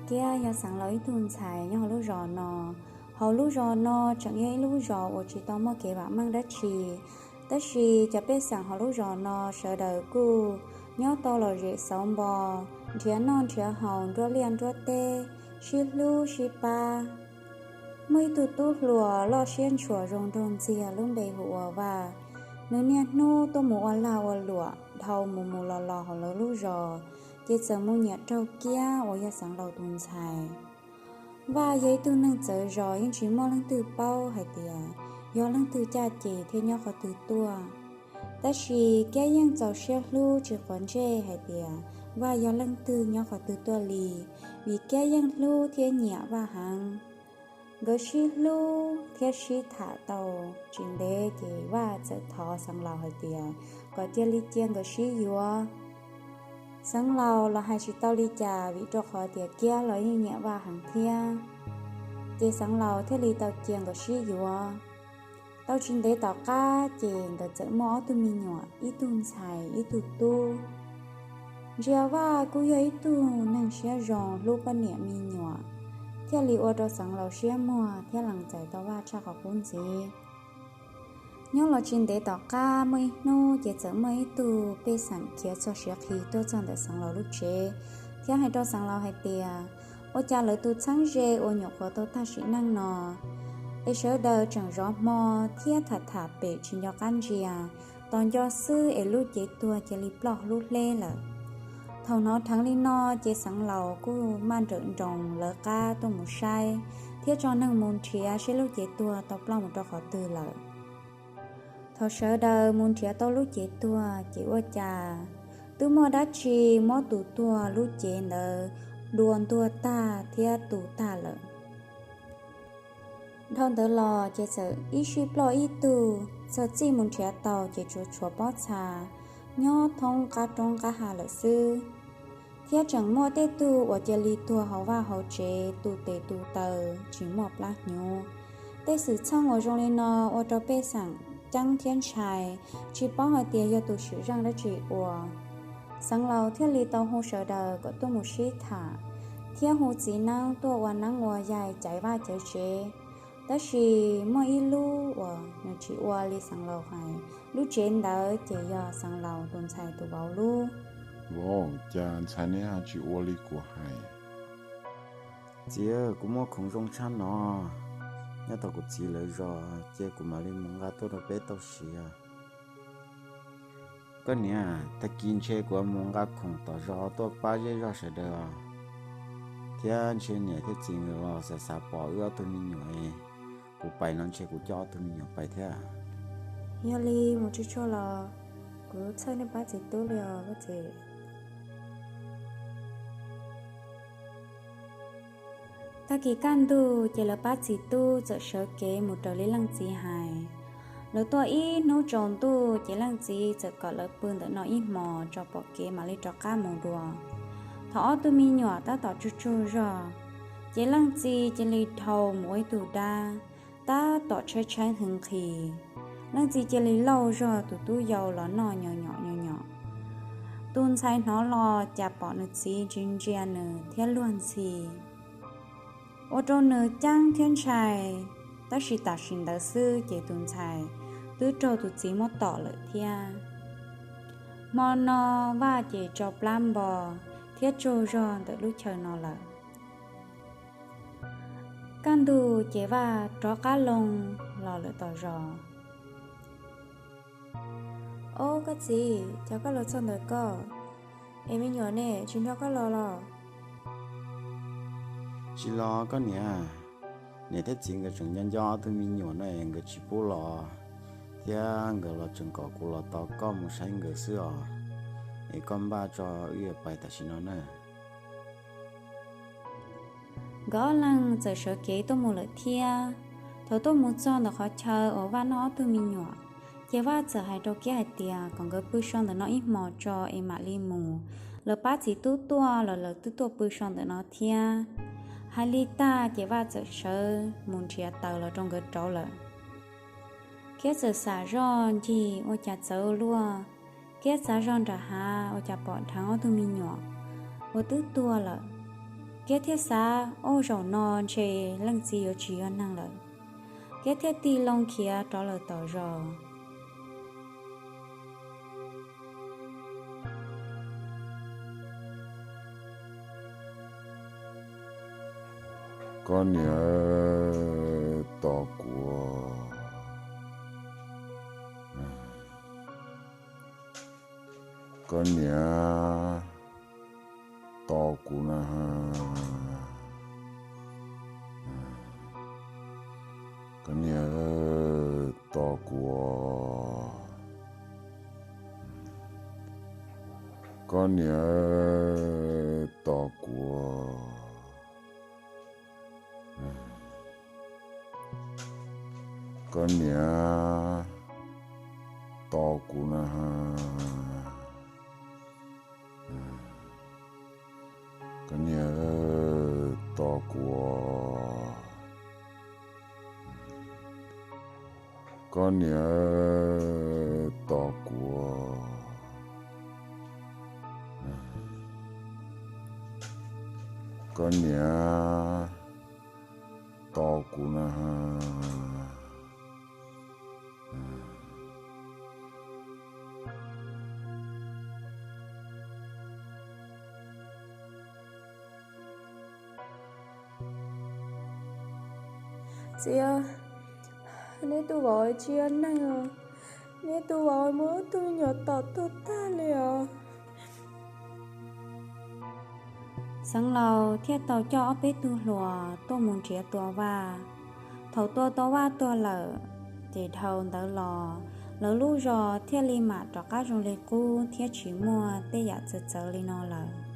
Kiab yog Xeev Laus ib tug ntxhais nyob hauv lub zos no. Hauv lub zos no tseem yog ib lub zos uas tsis tau muaj kev vam meej dab tsi, tab sis cov pej xeem hauv lub zos no sawv daws kuj nyob tau lom zem xauv npo, nrhiav noj nrhiav haus, nruab liaj nruab teb, sib hlub sib pab. Muaj ib tug tub hluas loj siab ntshua zoo nraug ntxiag lub npe hu ua Vaj. Nws niaj hnub tuaj mus ua lag ua luam dhau mus mus los los hauv lawv lub zos, ces txawm mus nyiam raug Kiab uas yog Xeev Laus tus ntxhais. Vaj yog ib tug neeg txawv zos, yeej tsis muaj leej twg paub hais tias yog leej twg caj ces thiab nyob qhov twg tuaj. Tab sis Kiab yeej txaus siab hlub tsis quav ntsej hais tias Vaj yog leej twg nyob qhov twg tuaj li, vim Kiab yeej hlub thiab nyiam Vaj heev. Nkawd sib hlub thiab sib tham tau tsis ntev ces Vaj txawm thov Xeev Laus hais tias kom cia li cia nkawd sib yuav. Xeev Laus los hais tsis tau li cas vim rau qhov tias Kiab los yeej nyiam Vaj heev thiab. Ces Xeev Laus thiaj li tau cia nkawd sib yuav. Tau tsis ntev tom qab ces nkawd txawm muaj ob tug me nyuam, ib tug ntxhais ib tug tub. Ntsia Vaj kuj yog ib tug neeg siab zoo hlub poj niam me nyuam, thiaj li ua rau Xeev Laus siab muag thiab lees txais tau Vaj tshaj qhov qub ntxiv. Nyob los tsis ntev tom qab muaj ib hnub ces txawm muaj ib tug pej xeem khiav txog siav qhi tuaj txog ntawm Xeev Laus lub tsev, thiab hais rau Xeev Laus hais tias ua cas lawv tus txheeb ze uas nyuam qhuav tau tag sim neej no es sawv daws tseem zov hmo thiab tham tham pem tsis nco qab ntsia, tos nco xwb es lub cev tuag cia li ploj lub hleb lawm. Thaum hnov dheev li no ces Xeev Laus kuj maj nrawm nroos lawv qab tuaj mus saib thiab tso neeg mus nrhiav seb lub cev tuag tau ploj mus rau qhov twg lawm. Thaum sawv daws mus nrhiav tau lub cev tuag ces ua cas twb muaj dab tsi muab tus tuag lub cev ntawd dua ntuag tag thiab tu tag lawm. Dhau ntawd los ces txawm ib sij ploj ib tug, txog txij mus nrhiav tau ces tsuas tshuav pob txha nyob thoob qab roob qab hav lawm xwb. Thiab tseem muaj tej tug uas cia li tuag hauv vaj hauv tsev tu tes tu taw tsis muaj plab hnyuv. Tej xwm txheej uas zoo li no ua rau pej xeem ceeb thiab ntshai, tsis paub hais tias yog tus sim zeej dab tsi ua. Xeev Laus thiaj li tau hu sawv daws kom tuaj mus sib tham, thiab hu txiv neeb tuaj ua neeb ua yaig caiv vaj caiv tsev. Tab sis muaj ib lub uas nws tsis ua li Xeev Laus hais, lub tsev ntawd ces yog Xeev Laus tus ntxhais tus vauv lub. Vauv, cas ntxhais neb ho tsis ua li kuv hais? Txiv, kuv muaj khoom zoo tshaj no, nyob tau kuv txiv lawv zos ces kuv mam li mus nqa tuaj rau peb tau siv. Koj niam, tag kis ntshe kuv mus nqa khoom tom zos tuaj pab zej zog sawv daws, thiab ntshe niam thiab txiv nkawd los xav xav pom wb ob tug me nyuam. Kuv pais no ntshe kuv coj ob tug me nyuam pais thiab. Yog li mus tsuag tsuag los, kuv txhawb nej pab txiv tub li os koj txiv. Tag kis kaj ntug ces lawv pab txiv tub txawm sawv kev mus raws li leej txiv hais. Lawv tuaj ib hnub tsaus ntuj ces leej txiv txawm kom lawv pw ntawm no ib hmos tso pom kev mam li rov qab mus dua. Thaum ob tug me nyuam tab tom tsuag tsuag zog, ces leej txiv cia li dhau mus ua ib tug dab tab tom tshaib tshaib nqhis nqhis. Leej txiv cia li lauj zog tus tub yau los noj nyom nyom nyom nyom. Tus ntxhais hnov los cas pom nws txiv ntsia ntsia nws thiab luag ntxhi, ua rau nws ceeb thiab ntshai. Tab sis tam sim ntawd xwb ces tus ntxhais twb raug tus txiv muab tom lawm thiab. Hmo no Vaj ces tso plab npo thiab tsaug zog ntawm lub chaw no lawm. Kaj ntug ces Vaj rov qab loo los lawm tom zos. Ob, koj txiv, cas koj los txog ntawm koj, es me nyuam ne tsis nrog koj los los? Tsis los koj niam, niam thiab txiv nkawd tseem nco nco ob tug me nyuam no es nkawd tsis pub los, thiab nkawd los tseem kom kuv los tos koj mus saib nkawd xwb os. Es koj npaj tso, wb yuav pais tam sim no na. Nkawd ob leeg txawm sawv kev tuaj mus lawm thiab. Thaum tuaj mus txog ntawm qhov chaw uas Vaj noj ob tug me nyuam, ces Vaj txawm hais rau Kiab hais tias kom nkawd pw so ntawm no ib hmos tso es mam li mus. Lawv pab txiv tub tuaj los lawv twb tuaj pw so ntawm no thiab. Hais li tag ces Vaj txawm sawv mus nrhiav taws los rau nkawd rauv lawm. Kiab txawm xam zoj ncig ua cas txawv luaj. Kiab txav zog nram hav ua cas pom dheev ob tug me nyuam uas twb tuag lawm. Kiab thiaj xav, Ua zaum no ntshe leej txiv yuav tsis yog neeg lawm. Kiab thiaj tig loo khiav rov lawm tom zos. Koj niam, tos kuv. Koj niam, tos kuv na. Koj niam, tos kuv. Koj niam, tos kuv. Koj niam, tos kuv na. Koj niam, tos kuv. Koj niam, tos kuv. Koj niam, tos kuv na. Txiv, neb tus vauv tsis yog neeg os. Neb tus vauv muab tus me nyuam tom tuag tag li os. Xeev Laus thiaj tau coj ob peb tug hluas tuaj mus nrhiav Tuam Vaj. Thaum tua Tuam Vaj tuag lawm, ces dhau ntawd los lawv lub zos thiaj li mam rov qab zoo li qub thiab tsis muaj tej yam txawv txawv li no lawm.